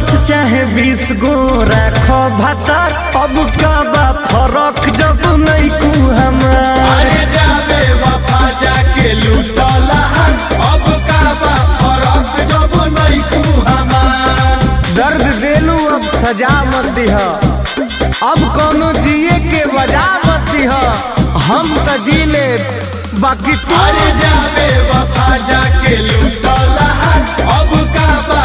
10 चाहे 20 गो राखो भातार, अब का बा फरक जब नहीं कु हमार। अरे जाबे वफा जाके लूटला हर, अब का बा फरक जब नहीं कु हमार। दर्द देलू अब सजा मत दिह, अब कोनो जिए के वजह मत दिह। हम त जी ले बाकी तू अरे जाबे वफा जाके लूटला हर, अब का बा